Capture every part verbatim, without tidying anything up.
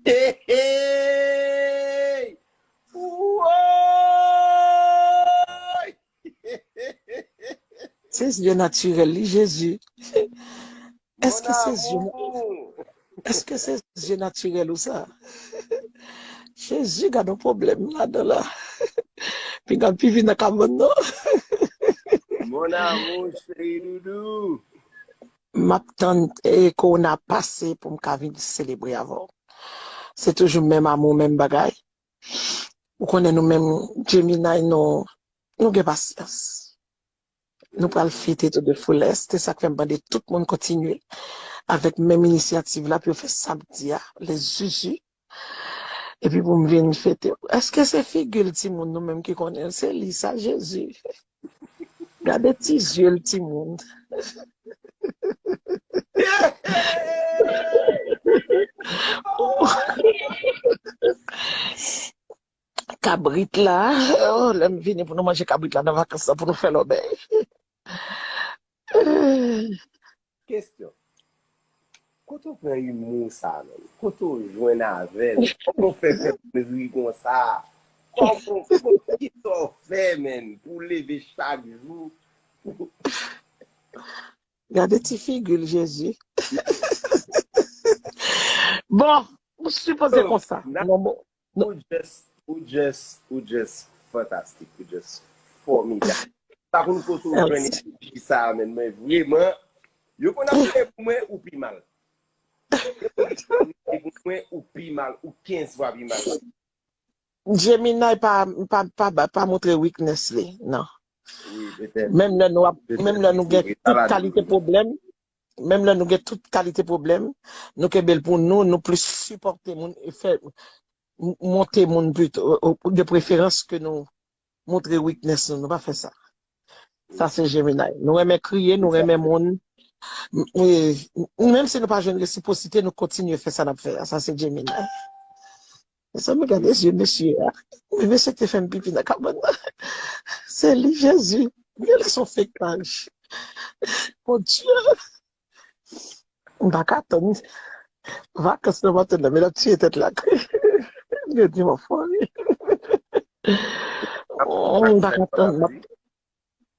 Hey, hey! Woy! Se zye natirèl li, Jezi. Èske se zye, èske se zye natirèl ou sa? Jezi, gad yon pwoblèm ladan la. Pi gad pi vin nan kabann nan. Mon amour, chéri doudou. M ap tann eh, kowona pase pou m ka vin selebre avè w. Se toujou menm amou, menm bagay. Ou konnen nou menm Gemini, nou, nou gen pasyans. Nou pral fete to the fullest. Se sa k fè m mande tout moun kontinye avèk menm inisyativ la pou yo fè sa m di a, lè zuzu. Epi pou m vin fete. Èske se figi l timoun nou menm ki konnen l? Se li sa, Jezi. Gade ti zye l timoun. Kabrit la, oh, lè m vini pou nou manje kabrit la nan vakans la pou nou fè lòbèy. Kesyon. Kote w pran imou sa menm? Kote w jwenn avè l? Kòman w fè fè moun ri konsa? Kòman, kòman, kisa w fè menm pou w leve chak jou? Gade ti figi l, Jezi. Bon, ou sipoze konsa. Non, bon. Ou just, ou just, ou just fantastik, ou just fòmidab. Pa konn kote w jwenn eneji sa a, men mwen vreman, yo konn ap priye pou mwen ou pi mal. Yo konn ap priye pou mwen ou pi mal, ou kenz fwa pi mal. Gemini pa, pa, pa, pa montre weakness li, non. Menm lè nou ap, menm lè nou gen tout kalite pwoblèm, menm lè nou gen tout kalite pwoblèm, nou kenbe l pou nou, nou plis sipòte moun e fè monte moun pito, de preferans ke nou montre weakness nou, nou pa fè sa. Sa se Gemini. Nou renmen kriye, nou renmen moun. Menm si nou pa jwenn resiprosite, nou kontinye fè sa n ap fè a. Sa se Gemini. Sa mwen gade zye mesye a. Men mesye te fè m pipi nan kabann nan. Se li, Jezi. Gen lè se yon fake paj. Bondye. M pa ka tann. Vakans nan maten nan, men l ap tiye tèt la. Yo di m anfòm. M pa ka tann.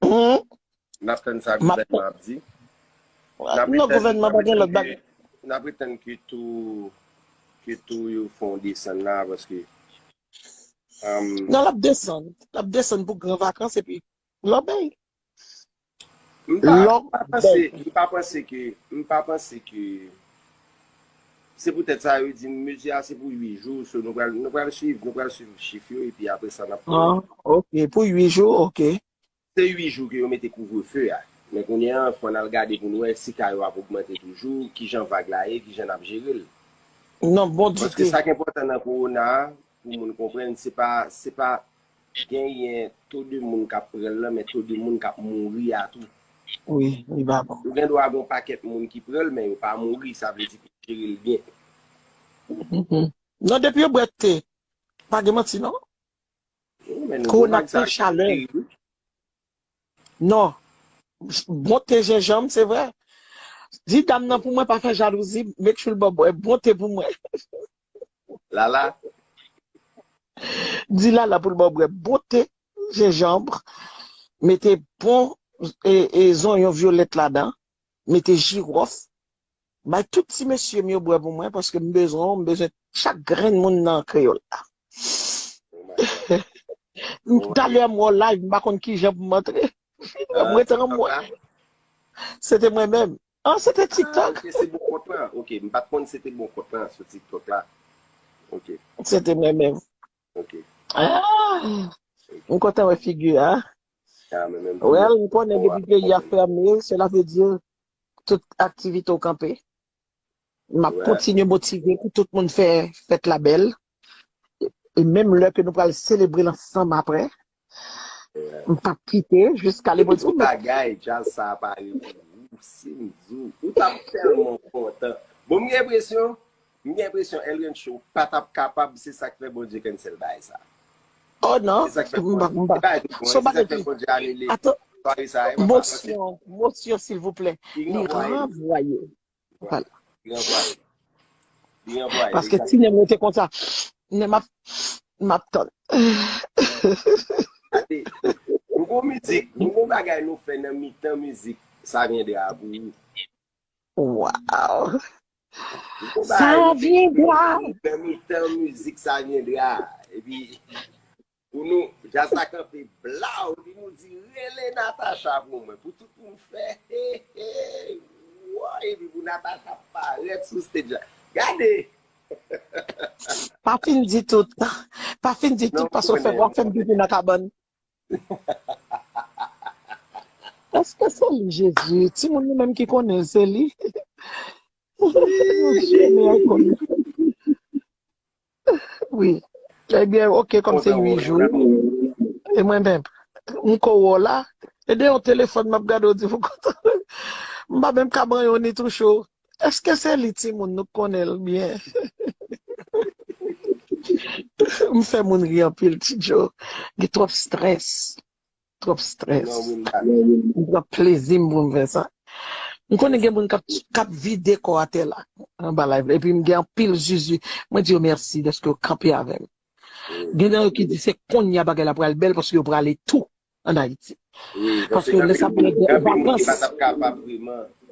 N ap tann sa gouvènman ap di. Non, gouvènman pa gen lòt bagay. N ap retann ke tou, ke tou yo fè yon desann la, paske. Non, l ap desann. L ap desann pou gran vakans epi lòbèy. M pa, m pa panse, m pa panse ke, m pa panse ke, se poutèt sa yo di m, mezi a se pou uit jou, so nou pral, nou pral swiv, nou pral swiv chif yo, epi apre sa n ap. Ah, ok, pou uit jou, ok. Se uit jou ke yo mete kouvrefe a. Men kounye a, fò n al gade pou n wè si ka yo ap ogmante toujou, kijan vag la ye, kijan n ap jere l. Non, bon di. Paske sa k enpòtan nan kowona a, pou moun konprann, se pa, se pa genyen to de moun k ap pran l lan, men to de moun k ap mouri a tou. Wi, li pa bon. Ou gen dwa gen yon pakèt moun ki pran l, men yo pa mouri, sa vle di pou jere l byen. Non, depi yo bwè te, pa gen manti non. Kowona plen chalè. Non. Bon te jenjanm, se vre. Di dam nan pou mwen pa fè jalouzi, make sure l ba w bwè bon te pou mwen. Lala. Di Lala pou l ba w bwè bon te, jenjanm, mete bon e, e zonyon vyolèt ladan, mete jiwòf, bay tout ti mesye m yo bwè pou mwen, paske m bezwen w, m bezwen chak grenn moun nan kreyòl la. Talè m wè w live, m pa konn kijan pou m antre. M rete nan mwen. Se te mwen menm. Ah, se te TikTok. Se bon kont lan. Ok, m pa t konn se te bon kont lan sou TikTok la. Ok. Se te mwen menm. Ok. Ah, m kontan wè figi a. Well, m konnen depi peyi a fèmen, cela veut dire tout aktivite w kanpe. M ap kontinye motive pou tout moun fè fèt la bèl. E menm lè ke nou pral selebre l ansanm apre, m p ap kite jiska le bout. Tout bagay, djaz sa a pare pou ou. Si m di w, ou t ap tèlman kontan. Bon, m gen enpresyon, m gen enpresyon Elren Show pa t ap kapab, se sa k fè Bondye cancel bagay sa. Oh non, m pa, m pa. Se yon bagay ki, atann, mosyon, mosyon silvouplè. Li ranvwaye. Voilà. Li anvwaye, paske si egzakteman. Nèm rete konsa, nèm ap, m ap tann. Gade, nou gon mizik, nou gon bagay nou fè nan mitan mizik, sa vyendra pou ou. Waw. Nou gon bagay nou fè nan mitan mizik, sa vyendra. Epi, pou nou, djaz la kanpe blaw, epi nou di, rele Natacha pou mwen, pou tout moun fè, he, he, woy, epi pou Natacha parèt sou stage la. Gade! Pa fin di tout. Pa fin di tout, paske w fè, w ap fè m pipi nan kabann. Èske se li, Jezi? Timoun yo menm ki konnen l, se li. Wi. Ebyen, oke, kòm se uit jou, e mwen menm, m ko wè w la, e de yon telefòn m ap gade w di pou kontan. M pa menm ka ban yon ni touche w. Èske se li, timoun, nou konnen l byen? M fè moun ri anpil, Ti Djo. Gen twòp strès. Twòp strès. M pran plezi m pou m fè sa. M konnen gen moun k ap, k ap vide kò atè la, anba live la. Epi m gen anpil zuzu. Mwen di yo mèsi dèske yo kanpe avè m. Gen nan yo ki di se kounye a bagay la pral bèl paske yo prale tou ann Ayiti. Paske lè sa pral gen vakans.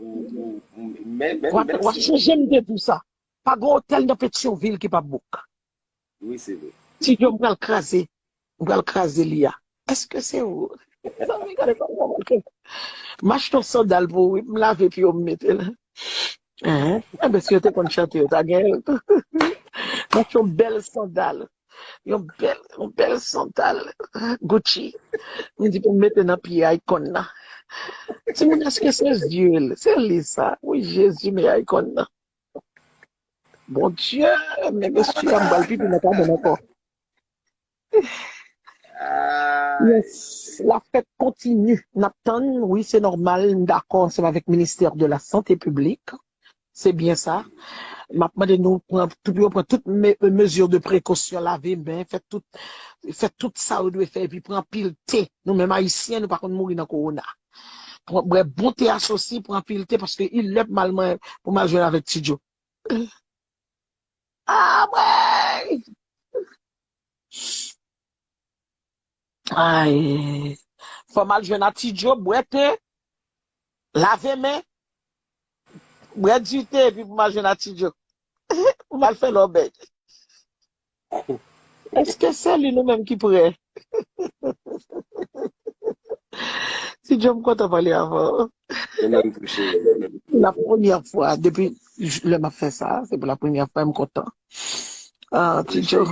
W ap chanje m de pou sa. Pa gen otèl nan Petyonvil ki p ap book. Wi, se vre. Ti Djo, m pral kraze. M pral kraze li a. Èske se ou? Zanmi, gade kòman m ap fè. M achte yon sandal pou ou, wi. M lave pye w, m mete l. Enben, si yo te konn chante, yo ta gen l. M achte yon bèl sandal. Yon bèl, yon bèl sandal Gucci. M di pou m mete nan pye Akon nan. Timoun, èske se zye l? Se li sa. Wi, Jezi, men Akon nan. Bondye, men mesye a, m pral pipi nan kabann ankò. Yes, la fête continue. N ap tann, wi, se nòmal, m dakò ansanm avèk ministè de la sante piblik. Se byen sa. M ap mande nou pran, tout, yo pran tout me, mezi de prekosyon, lave men, fè tout, fè tout sa yo dwe fè, epi pran anpil te. Nou menm Ayisyen, nou pa konn mouri nan kowona. Pran, bwè bon te asosi, pran anpil te, paske il lè pou m al, pou m al jwenn avèk Ti Djo. Ah, mwen! Ay, fò m al jwenn a Ti Djo, bwè te, lave men, bwè dite, epi pou m al jwenn a Ti Djo. Pou m al fè lòbèy. Èske se li nou menm ki prè? Ti Djo, m kontan pale avè w. Mwen menm tou, cheri. La premyè fwa, depi j-, lè m ap fè sa, se pou la premyè fwa, m kontan. Ah, Ti Djo,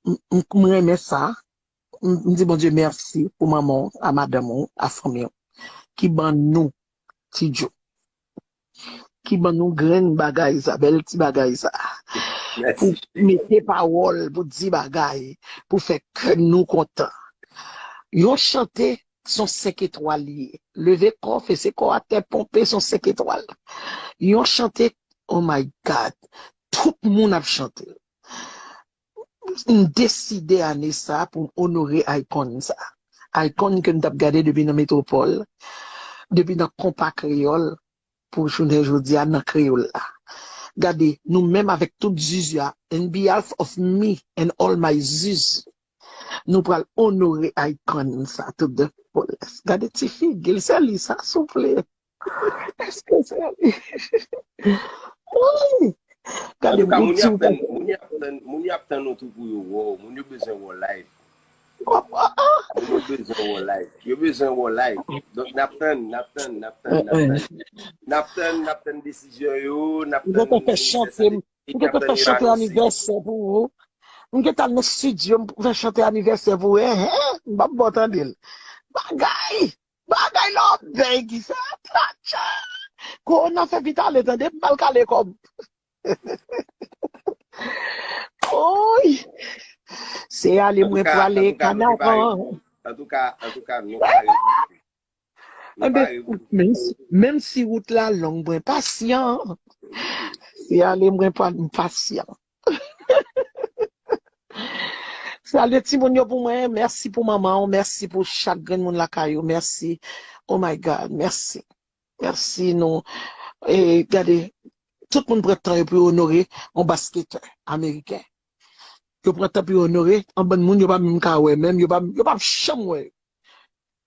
m, m, m renmen sa. M, m di Bondye mèsi pou manman w, a madanm ou, a fanmi w, ki ban nou Ti Djo. Ki ban nou grenn bagay sa, bèl ti bagay sa. Pou mete pawòl, pou di bagay, pou fè kè nou kontan. Yon chante, se yon senk etwal li ye. Leve kò, fese kò atè, ponpe, se yon senk etwal. Yon chante, oh my God, tout moun ap chante. M deside ane sa pou m onore Akon sa. Akon ke m t ap gade depi nan metwopòl, depi nan konpa kreyòl, pou jounen jodi a nan kreyòl la. Gade, nou menm avèk tout zuzu a, in behalf of me and all my zuzu, nou pral onore Akon sa, tout de polès. Gade ti figi l, se li sa, souple. Èske se li? Wi! Gade, antouka, moun yo ap tann, moun yo ap tann, moun yo ap tann nou tou pou yo wè w. Moun yo bezwen wè w live. Moun yo bezwen wè w live. Yo bezwen wè w live. Donk, n ap tann, n ap tann, n ap tann, n ap tann. N ap tann, n ap tann desizyon yo, n ap tann. M gentan fè chante, m gentan fè chante anivèsè pou ou. M gentan al nan estidyo, m fè chante anivèsè pou ou. Enhen, m p ap ba w tande l. Bagay! Bagay lòbèy ki fè tchatcha. Kowona fè vit ale tande, m pral kale kòb. Oy! Se ale mwen prale kanavan. Antouka, antouka, nou pa regle. Nou pa regle. Menm si wout la long, mwen pasyan. Se ale mwen pral, m pasyan. Salye timoun yo pou mwen. Mèsi pou manman w. Mèsi pou chak grenn moun lakay ou. Mèsi. Oh my God. Mèsi. Mèsi nou. E gade, Tout moun pran tan yo pou yo onore yon basketè ameriken. Yo pran tan pou yo onore yon bann moun yo pa menm ka wè menm, yo pa, yo pa janm wè.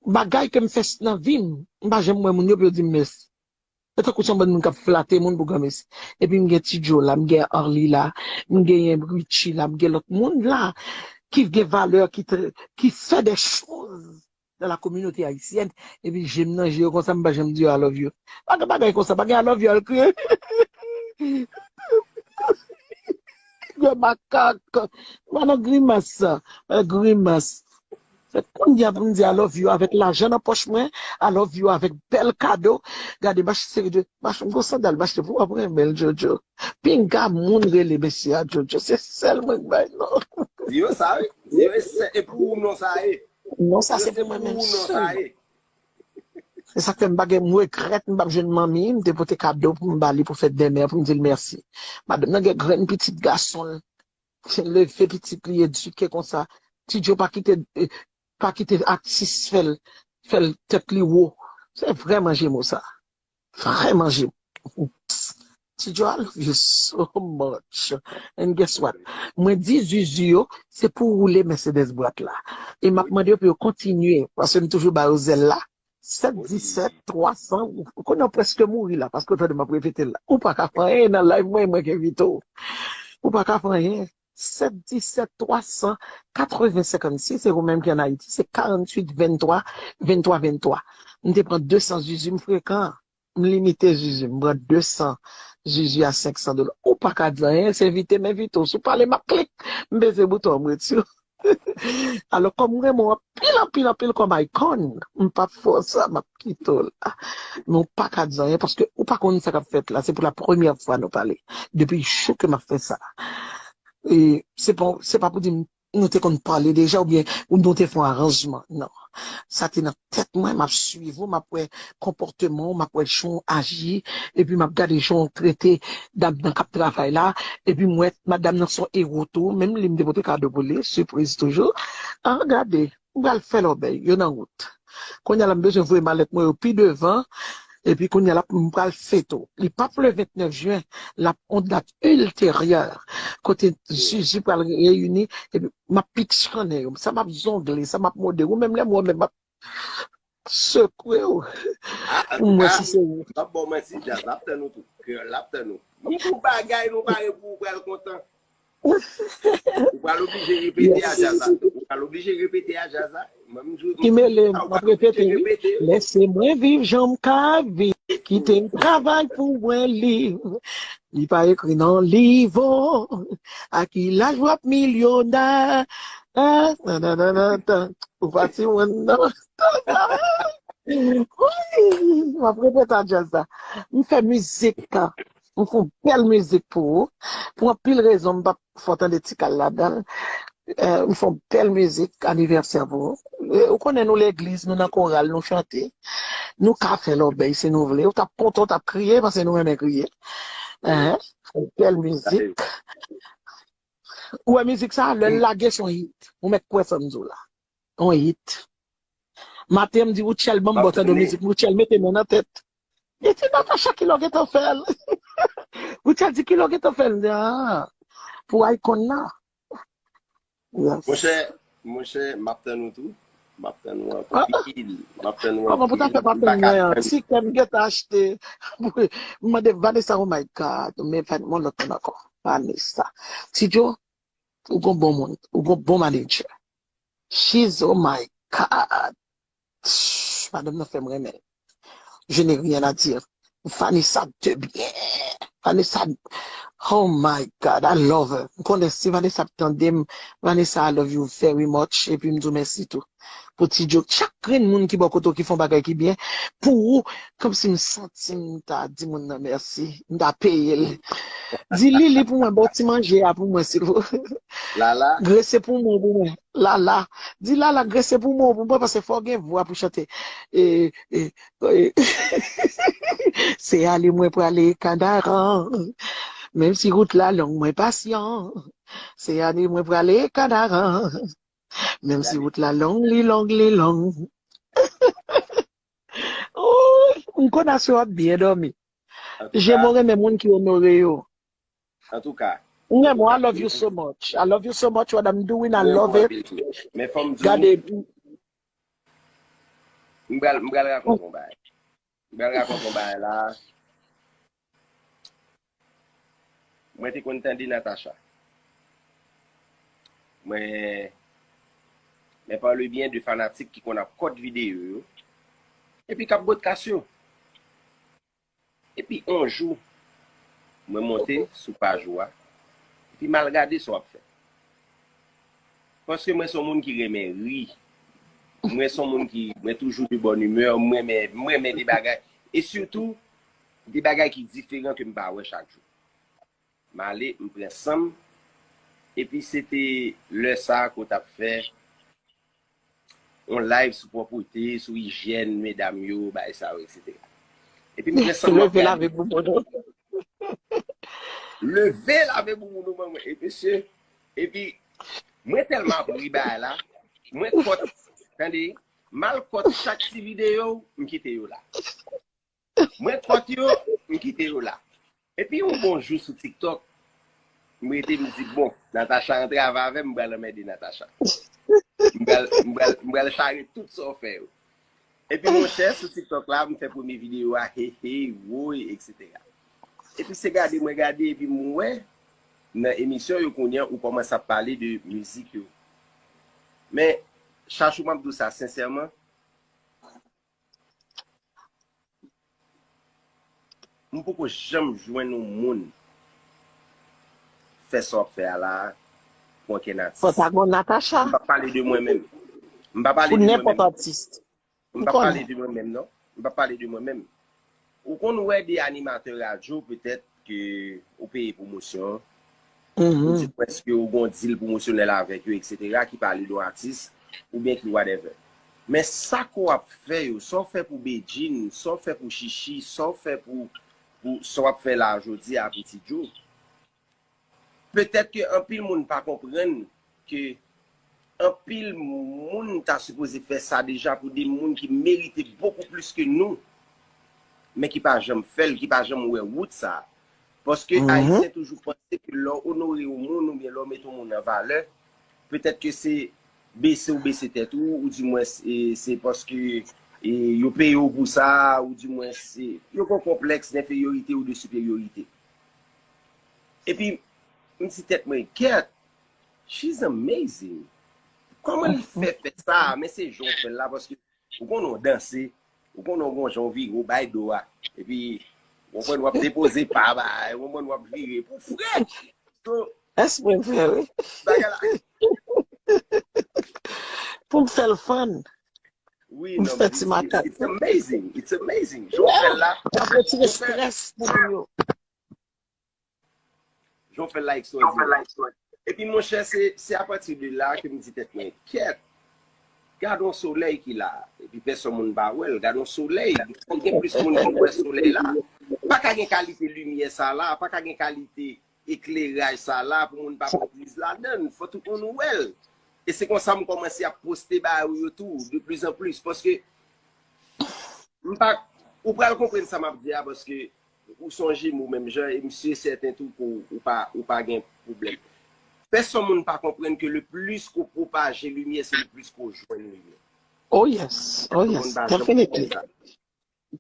Bagay ke m fè nan vi m, m pa janm wè moun yo pou yo di m mèsi. Se tankou se yon bann moun k ap flate moun pou granmesi. Epi m gen Ti Joe la, m gen Arly la, m genyen Richie la, m gen lòt moun la ki gen valè, ki, tr- ki fè de choz dans la communauté haïtienne. Epi je m nan je yo konsa, m pa janm di yo I love you. Pa gen bagay konsa, pa gen I love you al kriye. Gwo makak. Mwen nan grimas sa. Nan grimas. Se kounye a pou m di I love you avèk lajan nan pòch mwen, I love you avèk bèl kado. Gade, m achte seri de, m achte yon sandal, m achte pou w ap renmen l, Jojo. Pinga moun rele mesye a Jojo. Se sèl mwen k bay non. Di yo sa, wi. Di yo, e se, e pou ou non sa ye. Non, sa se pou mwen menm sèl. Se sa k fè m pa gen, m regrèt m p ap jwenn manmi, m te pote kado pou m ba li pou fèt dèmen an, pou m di l mèsi. Madanm nan gen grenn pitit gason l, leve pitit li, edike konsa. Ti Joe pa kite, eh, pa kite atis fè l, fè l tèt li wo. Se vrèman jemo sa. Vrèman jemo. Ti Joe, I love you so much. And guess what? Mwen di Zuzu yo, se pou woule Mercedes bwat la. E m ap mande yo pou yo kontinye, paske m toujou ba yo zèl la. Sèt disèt twa san, ou konnen w prèske mouri la, paske w tande m ap repete l la. Ou pa ka fè anyen nan live mwen, mwen ki envite w. Ou pa ka fè anyen. Sèt disèt twa san katreven senkannsis, se ou menm ki ann Ayiti, se karanntuit venntwa, venntwa, venntwa. M te pran de san Zuzu, m frekan. M limite Zuzu, m pran de san Zuzu a senk san dola. Ou pa ka di anyen, se envite m envite w. Si w pale, m ap klik, m peze bouton an, m retire w. Alò, kòm m renmen w anpil, anpil, anpil kòm icon, m p ap fè w sa, m ap kite w la. Men w pa ka di anyen, paske ou pa konn sa k ap fèt la. Se pou la premyè fwa nou pale. Depi jou ke m ap fè sa. E se pa, se pa pou di m nou te konn pale deja oubyen nou te fè yon aranjman. Non. Sa te nan tèt mwen, m ap swiv ou, m ap wè konpòteman w, m ap wè jan w aji, epi m ap gade jan w trete dam nan k ap travay la, epi m wè madanm nan se yon ewo tou, menm li m te pote kado pou li, sipriz toujou. Ah, gade, m pral fè lòbèy, yo nan wout. Kounye a la, m bezwen voye malèt mwen yo pi devan, epi kounye a la, m pral fete w. Li p ap le ventnèf jen, l ap yon dat ilteryè, kote Zuzu pral reyini, epi m ap pikshannen yo. Sa m ap zongle, sa m ap mode, ou menm lè m wè w menm m ap sekwe w. Ah, pou m wè antouka, si se ou. W ap ba w manti, djaz la ap tann ou tou. Kreyòl la ap tann ou. Ni tout bagay nou pare pou ou pral kontan. Ou pral oblije repete a djaz la. Ou pral oblije repete a djaz la. Mwen, m jwe ki mele m, m ap repete, wi. Lèse mwen viv jan m ka viv. Kite m travay pou mwen liv. Li pa ekri nan liv, o. A ki laj w ap milyonè? Ah, nan, nan, nan, nan, nan. Ou pa timoun, non. Wi, m ap repete a djaz la. M fè mizik. M fè yon bèl mizik pou ou. Pou anpil rezon, m p ap fè w tande Ti Kal ladan l. Eh, m fè yon bèl mizik anivèsè pou ou. Eh, ou konnen nou legliz, nou nan koral, nou chante. Nou ka fè lòbèy si nou vle. Ou t ap kontan, ou t ap kriye, paske nou renmen kriye. Eh, fè yon bèl mizik. Ou wè mizik sa, lè l lage, se yon hit. Ou mèt kwè sa m di w la. Yon hit. Maten, m di, Rutshelle, ban m ba w tande mizik. Rutshelle mete men nan tèt. Li di, Natacha, kilè w gentan fè l? Rutshelle di, kilè w gentan fè l? M di, ah, pou icon nan. Yes. Monchè, monchè, m ap tann ou tou. M ap tann ou anpil. M ap tann ou anpil. Kòman pou ta fè pa tann mwen an? Ti kè m gentan achte. M mande Vanessa, oh my God. Men fè yon lòt moun ankò. Vanessa. Ti Joe, ou gon bon moun. Ou gon bon manager. She's, oh my God. Madanm nan fè m renmen l. Je n'ai rien à dire. Vanessa de bien. Vanessa, oh my God, I love her. M konnen si Vanessa ap tande m, Vanessa, I love you very much. Epi m di w mèsi tou. Pou Ti Joe, chak grenn moun ki bò kote w ki fè yon bagay ki byen, pou ou, kòmsi m santi m ta di moun nan mèsi, m ta peye l. Di Lili pou mwen, ba w ti manje a pou mwen, silvouplè. Lala. Grese pou mwen, pou mwen. Lala. Di Lala grese pou mwen, pou mwen, paske fò w gen vwa pou chante. E, e, e. Se ale mwen prale Kanaran. Menm si wout la long, mwen pasyan. Se ale mwen prale Kanaran. Menm si wout la long, li long, li long. Ooh, m konnen aswè w ap byen dòmi. Jemo renmen moun ki onore yo. Antouka, Renmen, I love you so much. I love you so much, what I'm doing, I love it. Men fò m di w, m pral rakonte yon bagay. M pral rakonte yon bagay la. Mwen te konn tande Natacha. Mwen, men pa le byen de fanatik ki konn ap kòt videyo yo. Epi k ap bwè kas yo. Epi yon jou, mwen monte sou paj ou a, epi m al gade sa w ap fè. Paske mwen se yon moun ki renmen ri. Mwen se yon moun ki, mwen toujou de bòn imè, mwen renmen, mwen renmen de bagay. E sitou, de bagay ki diferan ke m pa wè chak jou. M ale, m pran san m, epi se te lè sa a ke w t ap fè yon live sou pwòpte, sou ijyèn medam yo, bagay sa yo, etsetera. Epi m pran san m, m ap Leve lave gade. Bouboun ou. Leve lave bouboun ou ban mwen. E mesye, epi mwen tèlman ap ri bagay la, mwen kòt, tande, m al kòt chak ti videyo, m kite yo la. Mwen kòt yo, m kite yo la. Epi yon bon jou sou TikTok, m rete m di, bon, Natacha antre avè avè m, m pral anmède Natacha. M pral, m pral, m pral chare tout sa w fè yo. Epi monchè, sou TikTok la, m fè premye videyo a, he he, woy, etsetera. Epi se gade mwen gade, epi m wè, nan emisyon yo kounye a, ou kòmanse ap pale de mizik yo. Men, Chachou, m ap di w sa sensèman, m poko janm jwenn yon moun fè sa w ap fè a la pou ankenn atis. Fò ta gon Natacha. M p ap pale de mwen menm. M pa pale Pou de mwen nenpòt menm. Atis. M p ap pale de mwen menm, non. M p ap pale de mwen menm. Ou konn wè de animatè radyo, petèt ke ou peye pwomosyon, ou di prèske ou gon dil pwomosyonèl avèk yo, etsetera, ki pale de yon atis, oubyen ki whatever. Men sa ke w ap fè yo, sa w fè pou Bedjine, sa w fè pou Chichi, sa w fè pou, pou sa w ap fè la jodi a pou Ti Djo, petèt ke anpil moun pa konprann ke anpil moun ta sipoze fè sa deja pou de moun ki merite bokou plis ke nou, men ki pa janm fè l, ki pa janm wè wout sa. Paske Ayisyen toujou panse ke lè w onore yon moun oubyen lè w mete yon moun an valè, petèt ke se bese ou bese tèt ou, ou dimwens, e, se paske, e, yo peye w pou sa, ou dimwens, e, yo gon konplèks denferyorite ou de siperyorite. Epi, m di tèt mwen, kèt, she's amazing. Kòman li fè fè sa? Men se jan w fè l la, paske ou konnen w danse, ou konnen w gon jan w vire, w bay do a. Epi, w konprann w ap depoze pa, ba, w konprann w ap vire. Pou frè! So, Èske mwen fè, wi? Bagay la. Pou m fè l fun. Wi, M non, fè it's, ti makak. It's amazing. It's amazing. Jan w fè l la. Ap retire strès pou moun yo. Jan w fè l la ekstraòdinè. Epi, monchè, se, se apati de la ke m di tèt mwen, kèt, gad yon solèy ki la. Epi, pèsòn moun pa wè l. Gad yon solèy. Fòk gen plis moun ki wè solèy la. Pa ka gen kalite limyè sa la. Pa ka gen kalite ekleraj sa la pou moun pa pran pliz ladan l. Fò tout moun wè l. E se konsa m kòmanse ap poste bagay ou yo tou, de plis an plis. Paske m pa, ou pral konprann sa m ap di a, paske ou se yon jemo menm jan, e m si e sèten tou ke w, ou pa, ou pa gen pwoblèm. Pèsòn moun pa konprann ke le plis ke w pwopaje limyè, se le plis ke w jwenn limyè. Oh yes, oh yes, definitely.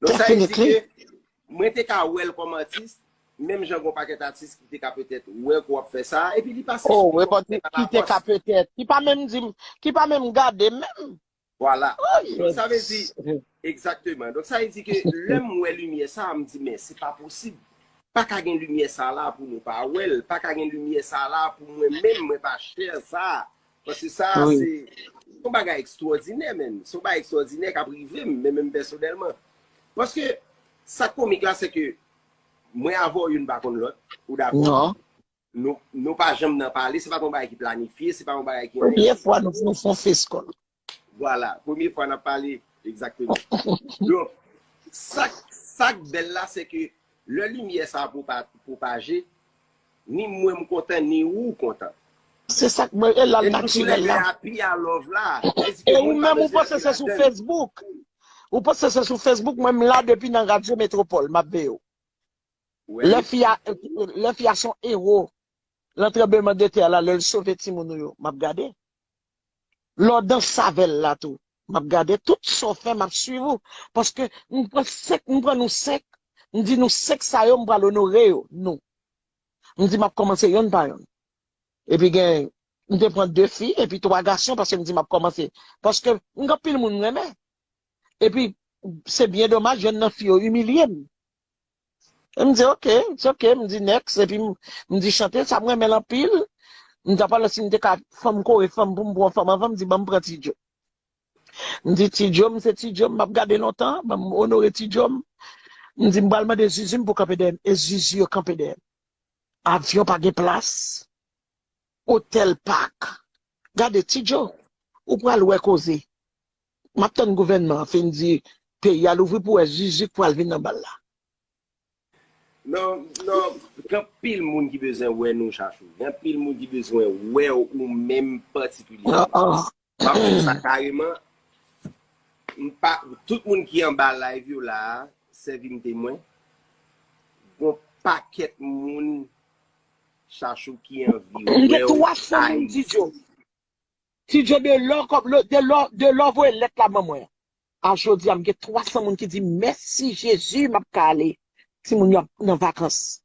Donk sa vle di ke mwen te ka wè l kòm atis, menm jan gon pakèt atis ki te ka petèt wè ke w ap fè sa, epi li pa si Oh, wi, ki te ka petèt, ki pa menm di m, ki pa menm gade menm. Vwala. Oh, Donk sa vle yes. di, egzakteman. Donk sa vle di ke lè m wè limyè sa, m di, men se pa posib. Pa ka gen limyè sa la pou nou pa wè l. Pa ka gen limyè sa la pou mwen menm, mwen pa share sa. Paske sa, Wi. Se yon bagay ekstraòdinè, menm. Se yon bagay ekstraòdinè k ap rive m, men menm pèsonèlman. Paske sa k komik la, se ke mwen avè w youn pa konn lòt, ou dakò? Non. Nou, nou pa janm nan pale, se pa t yon bagay ki planifye, se pa yon bagay ki Premye fwa nou, nou fè yon face call. Vwala, premye fwa n ap pale, egzakteman. Donk, sa, sa k bèl la, se ke lè limyè sa a pwopa-, pwopaje, ni mwen m kontan, ni ou kontan. Se sa k mwen, e la l E nou tou lè natirèl de la. Happy, I love la. E ou menm ou panse se sou Facebook? Ou panse se sou Facebook, mwen m la depi nan Radyo Metropole, m ap veye w. Lè fi a, lè fi a se yon ewo. Nan tranblemanntè a la, lè l sove timoun ou yo, m ap gade. Lè w dans avè l la tou, m ap gade. Tout sa w fè, m ap swiv ou. Paske m pran senk, m pran nou senk. M di nou senk sa yo, m pral onore yo, nou. M di m ap kòmanse yonn pa yonn. Epi gen, m te pran de fi, epi twa gason, paske m di m ap kòmanse. Paske m gen anpil moun m renmen. Epi, se byen domaj, yonn nan fi yo imilye m. E m di, "Ok, it's ok," m di, "Next." Epi, m, m di, "Chante, sa m renmen l anpil." M ta pale si m te ka fanm kore fanm pou m pran fanm anvan, m di, "Ban m pran Ti Djo." M di, "Ti Djo, m se Ti Djo, m ap gade lontan, ban m onore Ti Djo m." M di, "M pral mande Zuzu m pou kanpe dèyè m." E Zuzu yo kanpe dèyè m. Avyon pa gen plas. Otèl Pak. Gade, Ti Djo, ou pral wè koze. M ap tann gouvènman an fin di peyi a louvri pou wè Zuzu k pral vin nan bal la. Non, non, gen anpil moun ki bezwen wè nou, Chachou. Gen anpil moun ki bezwen wè w ou menm patikilyèman. M ap di w sa kareman. M pa, tout moun ki anba live yo la a, sèvi m temwen. Gon pakèt moun, Chachou, ki anvi wè w Ayiti. M gen twa san moun, Ti Djo. Ti Djo, de lè w kòm, de lè, de lè w voye lèt la ban mwen. A jodi a, m gen twa san moun ki di, "Mèsi Jezi, m ap ka ale." Timoun yo ap nan vakans.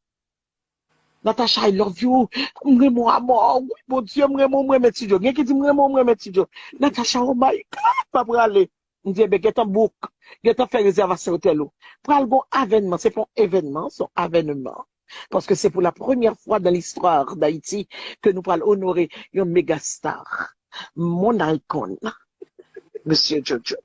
"Natacha, I love you. M renmen w amò. Wi, Bondye, m renmen w, m renmen Ti Djo." Gen ki di, "M renmen w, m renmen Ti Djo." "Natacha, oh my God, m ap prale." M di, "Enben, gentan book, gentan fè rezèvasyon otèl ou." Pral gon avènman, se pa yon evènman, se yon avènman. Paske se pou la premyè fwa dan listwa Dayiti ke nou pral onore yon megastar, mon icon, Mesye Jojo.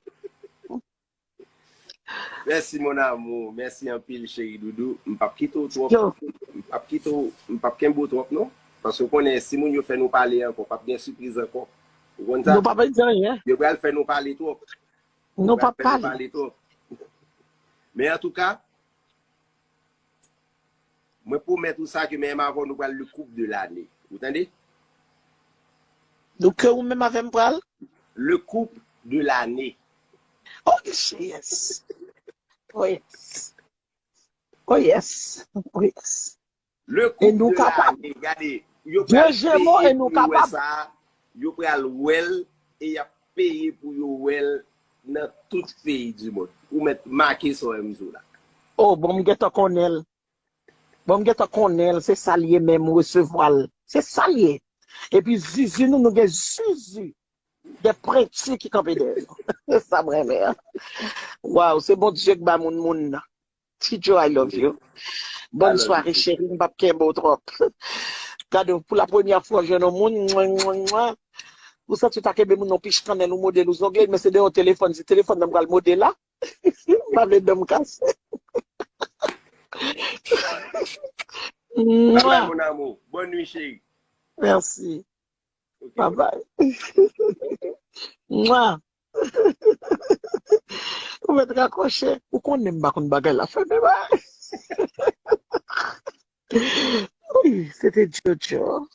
Mèsi, mon amour. Mèsi anpil, cheri doudou. M p ap kite w twòp. M p ap kite w, m p ap kenbe w twòp, non. Paske w konnen, si moun yo fè nou pale ankò, p ap gen sipriz ankò. Ou konn sa? Nou p ap di anyen. Yo pral fè nou pale twòp. Nou p ap pale. Pale twòp. Men antouka, mwen pwomèt ou sa ke menm avè w nou pral le couple de l'année. Ou tande? Donk ke ou menm avè m pral? Le couple de l'année. Oh yes. Oh yes. Oh yes. Oh yes. Le couple de l'année, gade, yo pral peye pou yo wè sa, yo pral wè l e y ap peye pou yo wè l nan tout peyi di mond. Ou mèt make sa w wè m di w la. Oh, bon, m gentan konnen l. Bon, m gentan konnen l, se sa l ye menm, ou resevwa l. Se sa l ye. Epi Zuzu, nou, nou gen Zuzu. De prenti ki kanpe dèyè nou. Se sa m renmen an. Waw, se Bondye k ba moun moun nan. Ti Djo, I love you. Bòn sware, cheri, m p ap kenbe w twòp. Gade, pou la premyè fwa, w jwenn yon moun, mwen, mwen, mwen. Ou santi w ta kenbe moun nan pich kannèl, ou mode l, ou zongle l, men se de yon telefòn, se telefòn nan m pral mode la. M pa vle dan m kase. Bye bye, mon amour. Bonne nuit, chérie. Merci. Bye bye. Mwa. Ou mèt rakwoche. Ou konnen m pa konn bagay la. Fè m bay. Wi, se te Jojo.